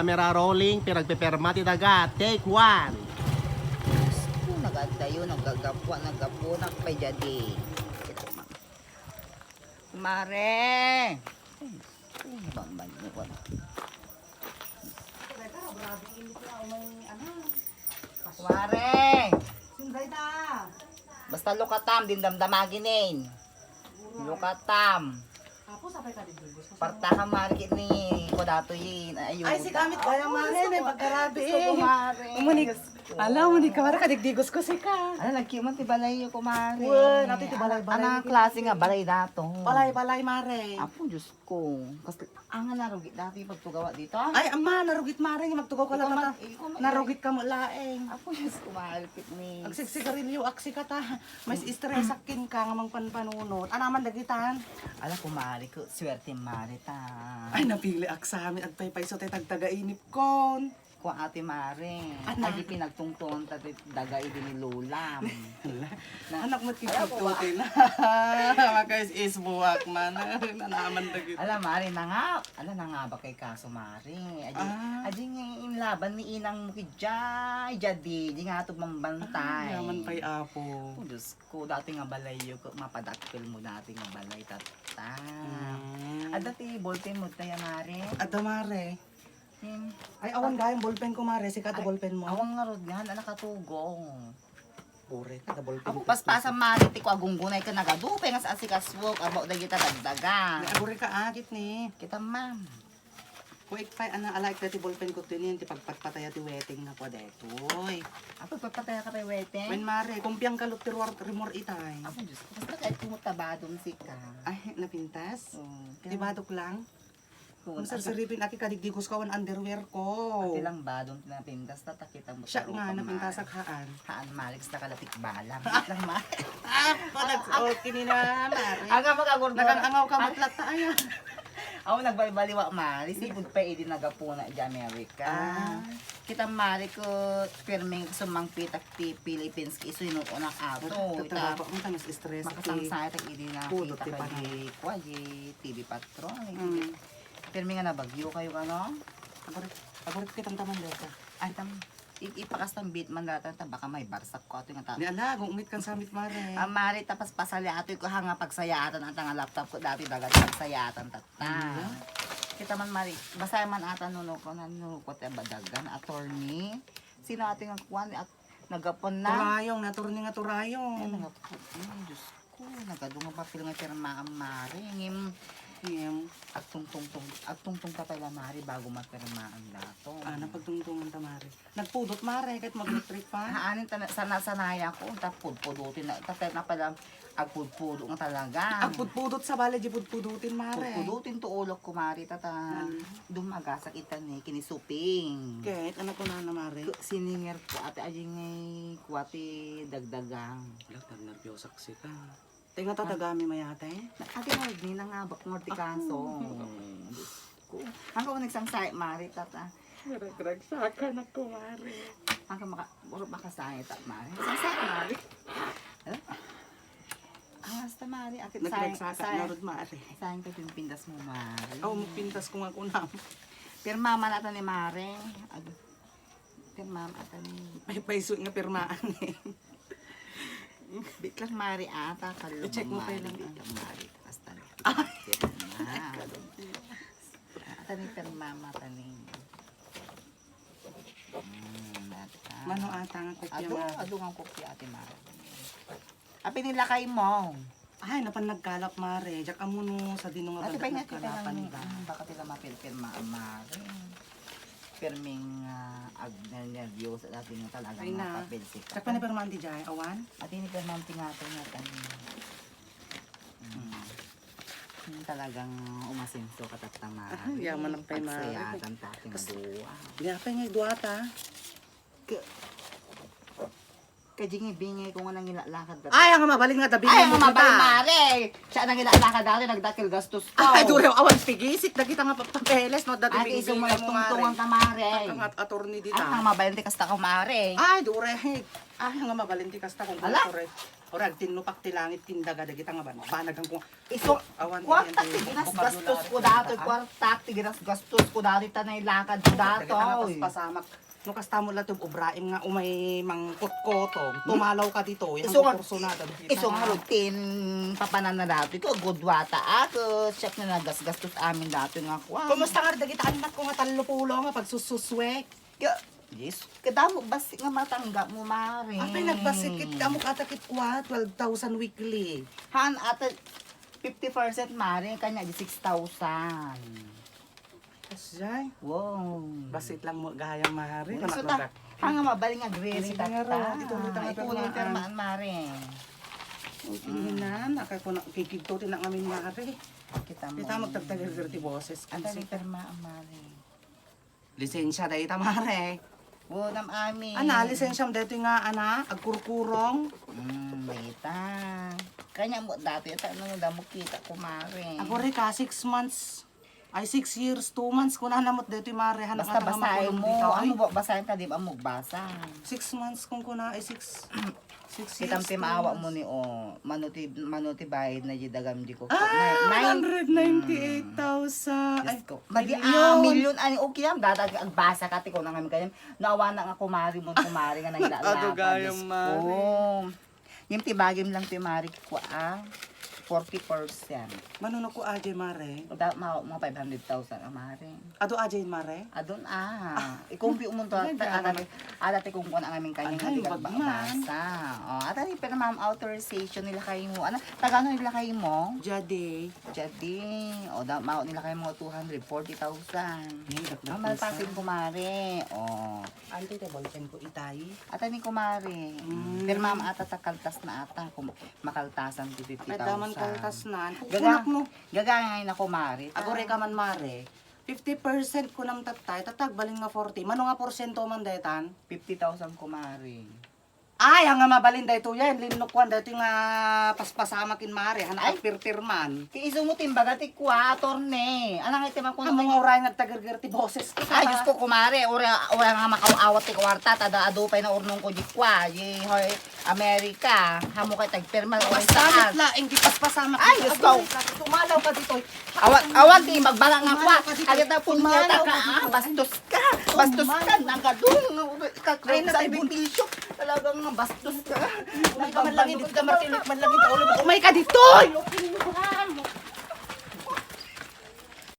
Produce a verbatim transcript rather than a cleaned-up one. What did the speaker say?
Camera rolling, pinagpipirma ti daga. Take one. Diyos ko, nagadayo, nagagapuan, naggapunak pay jadi. Mare! Ay, Diyos ko, bamban mo ko na. Mare! Basta lukatam, din damdamagin eh. Lukatam. Tapos, apay ka digdugos ko sa Parta ka, Mare, kini ko dato yin. Ayun. Ay, si Kamit kaya, Mare, may pagkarabi. Gusto ko, Mare. Umunig. Ala, umunig ka, Mare, kadigdigos ko si ka. Ala, nagkiuman ti balay ko, Mare. Wen, ato ti balay-balay. Anong klase nga balay dato? Balay-balay, Mare. Apo, Diyos ko. Kas, ang narugit dati pagtugawa dito. Ay, ama, narugit, Mare, nga magtugaw ka lang. Narugit ka mo laeng. Apo, Diyos ko, Mare, pitni. Agsigsigarilyo, aksi ka ta. May stress akin ka nga mangpanpanunot. Anaman dagitan? Ala, kumari ko, swerte mari ta. Ay, napili ak sa amin. Agpaypayso tayo tagtagainip kon. Ko ate mare. Anak. Agi pinagtungtungan ta ti daga idi ni Lola. Ala, anak mo ti pagtutin. Makais-is buak man. Nanaman dagiti. Ala, mare, nangap. Ala, nangabak kay kaso, mare. Aji, aji nga inlaban ni inang mo kidjay, jadi, di nga ato mambantay. Ay, naman pay, apo. Oh, Diyos ko, dati nga balay yo, ko, mapadakkel mo dati nga balay, tatta. Mm. Adda ti ballpen mo, taya, mare? Adda, mare. Hmm. Ay, awan gayam ballpen ko, mare. Sika to ballpen mo. Awan nga rod nga, anak katugong. Pure ka, double pin. Ako, paspasan, mare, ti ko agunggunay ka nagadu, pay nga sa asikaswok, abaw dagita dagdaga. May aguri ka, agit ni. Kita, ma'am. Kuik pay, ana, alaik ti ballpen ko tinin, ti pagpatpataya ti weteng na kwa detoy. Apo, pagpatpataya ka pay weteng? Wen, mare, kumpiang ka lut ti ruar, rimor itay. Apo, Diyos ko, basta kahit kumot tabadong sika. Ay, napintas? Oo. Ti badok lang? Kung sarsiripin aki kadigdigos ka wan underwear ko. Ati lang badong ti napintas, tatakita mo. Siya nga, napintasak haan. Haan, mare, kasta ka latik balang. Lang, mare. Ah, palag-, okay ni na, mare. Ang nga makagurgura. Nakangangaw ka, matlat ta, ay, ah. Aw, nagbalbaliwa, mare. Sipud pa, idi nagapuna di Amerika. Ah. Kita, mare, ko, pirming sumangpitak ti Philippines, isu inuunak ato. Ita, tatabak mo, tamis stress. Makasangsaya, tag idi na, pudot kita ti ka panahon. Di, kwa, di, T V Patrol. Mm. Pirmi nga nabagyo kayo, ano? Aburit, aburit kitang taman data. Ay, tam, i-, ipakastambit man data, ta baka may barsak ko ato nga ta-. Ni ala, gungit kan samit, mare. Ah, mare, tapas pasali ato ko ha nga pagsayaatan at nga laptop ko dati dagat pagsayaatan tatta. Ano? Kita man, mare, basta man ata nuno ko na nuno ko ti badagan, attorney. Sino ato nga kuwan, at nagapon na? Turayong, ni attorney nga Turayong. Ay, nagapon. Ay, Diyos ko, nagadu nga papel nga pirmaan, mare. Ngem, ngem, agtungtungtong, agtungtong ta pala, mare, bago mapirmaan dato. Ah, napagtungtungan ta, mare. Nagpudot, mare, kahit mag-retreat pa. Haanin ta, sana-, sanaya ko, ta pudpudutin na, ta, ta, na pala, agpudpudo nga talaga. Agpudpudot sa bale, di pudpudutin, mare. Pudpudutin to ulok ko, mare, tata. Hmm. Dumagasak ita ni, kinisuping. Kahit, ano ko na, na, mare? K-, sininger ko, ate, aying ngay, kuwati, dagdagang. Wala, nagnervyosak sika. Tayo nga tatagami mayatay? Ate, narinig ni nangabak mo, di kaso. Diyos ko. Hanggang ko nagsangsay, mare, tata. Naragragsakan ako, mare. Hanggang maka-, puro makasangit, mare. Sangsay, mare. Eh? Ah, hasta, mare. Akit sayang, nagragsakan sayang. Narod, mare. Sayang ka yung pintas mo, mare. Oh, pintas ko nga kunam. Pero mama na to ni mare. Ag-, Pirma ata ni. May paiso nga pirmaan eh. Bitlang mari ata, kalumang. I-check mo pa mari, lang, bitlang ah. Mari, takas talaga. Ah. Pirma. Ata ni pirma, mata ni. Hmm, dati ka. Mano ata nga kopya, adu, mari. Adu nga kopya, ate mari. Apay ni lakay mo? Ay, napan nagkalap, mare. Diyak amuno, sa dino nga ate, bagat pay nga nagkalapan kita lang, da. Mm, baka pila mapirpirma, mare. Pirming, ah, ag-, nervyoso, dati nga talaga. Ay, na. Mapapil si ka. Sa panipirmaan ti jay, awan? Ati ni pirmaan ti nga ito nga kami. Mm. Mm. Yung talagang umasenso ka tatta, mare. Ah, yaman ang pay, mare. Pagsayatan ta ating dua. Di, apay nga dua ta. Ka-, Kajingi-bingi ko nga nangilalakad dati. Ay, ang mabalin nga tabi. Ay, ang mabalin, mare. Siya nangilalakad dati, nagdakil gastos ko. Ay, dure, awan pigisik, dagita nga pa-, papeles, no, dati. Ate, iso mo, binibigay mo, mare. Tungtungan ka, mare. Ang at-, attorney dita. Ay, ang mabalin ti kasta ko, mare. Ay, dure. Ay, ang mabalin ti kasta ko, ala? Dure. Ora, agtinnupak ti langit, tindaga dagita nga ban-, banag ko. Isu-, awan, kwarta ti ginasgastos ko datoy, kwarta ti ginasgastos ko datoy, ta nailakad ko datoy. Pasamak. No kasta mo la ti ubraem nga umay mangkotkoto, tumalaw ka ditoy, isu nga, kursunada, isu nga rutin papananna datoy, ko gudwata, ah, ko siak na nagasgastos amin datoy nga kwan. Kumusta nga dagita anak ko nga tallo pulo nga pagsususwek? Ka-, yes, kadamo bassit nga matangga mo, Mare. Apay, nagbasit kit kamo kata kit kwa, twelve thousand weekly. Han, ata fifty percent, Mare, kanya di six thousand. Kasjay? Wow. Basit lang mo gayam, Mare. Ano, kunak ta, madak-, hanga mabaling agre-rate. Sige nga, ta. Ro, ito, ito, ito, ito, ito, ito, maan, Mare. Okay, mm. Hinan, akay ko na, kikigto, tinangamin, Mare. Kita mo. Kita, magtagtagal-tagal ti boses. Ata ni pirma, Mare. Lisensya dayta, Mare. Wo, nam amin. Ana, lisensyam daytoy nga, ana, agkurkurong. Mm, dayta. Kanya mo dati, ta, ano, damo kita ko, Mare. Agore ka, six months. Ay, six years, two months, kunana mo daytoy, Mare. Hanap. Basta ka basahin mo. Dita, ay. Amo ba, basahin ka, di ba, mo basa? Six months kung kuna, ay, six. Six years, two months. Kitang ti maawa mo ni, o, mano ti, mano ti bayad na di dagam di ko. Ah, nine, nine, hundred ninety-eight thousand. Mm. Diyos ko. Ay, madi, milyon. Ah, milyon, ani, okay lang, dadag, agbasa ka, ti ko na nga, kanya, naawa na nga kumari mo, kumari nga naglalaka, Diyos ko. Ado gayam, Mare. Ngem ti bagim lang ti, Mare, kua, ah, forty percent. Mano no kua, Mare? Da, ma-, mga five hundred thousand, ah, Mare. Adu ajay, Mare? Adun, ah. Ikumpit mo to, ay, ta-, ada, ada ti kungkuna ngamin kanya nga di kagbasa. O, ata ni, pero ma'am, authorization nila kayo mo. Ano, taga ano nila kayo mo? Jade. Jade. O, da, mao nila kayo mo two hundred forty thousand. Ay, dakdak. Ang malpasin, kumare. O. Ante, te, ballpen ko itay. Ata ni kumare. Mm. Pero ma'am, ata ta kaltas na ata. Kung makaltasan ti fifty thousand. Ay, daman kaltas na. Gaga-, kukunak no. Gagangay na kumare. Agore ka man, mare. Fifty percent kunam tattay, tatagbalin nga forty. Mano nga porsyento man daytan? Fifty thousand, kumare. Ay, anga mabalin daytoy, yan, linnukuan daytoy nga paspasama kin mare, han, ay, pirpirman. Ti isu mo timbaga ti kua, attorney. Ano nga iti man kuno? Amo nga uray nagtagerger ti boses. Ay, Diyos ko, kumare, ura, ura nga makaw-awat ti kwarta, tada adu pay na urnong ko di kua, di, hoy, America, hamo kay tagpirma, o, basta saan? Laeng di paspasama. Ay, Diyos ko. Tumalaw ka ditoy. Awan, awan, di magbara nga kua. Tumalaw ka ditoy. Agad na punyeta ka, ah, bastos ka. Bastos ka, nagadong, ay, nagbibisyo. Talagang bastos ka. Ay, ka man lang, hindi ka martinik, man lang, hindi ka ulo. Umay ka ditoy!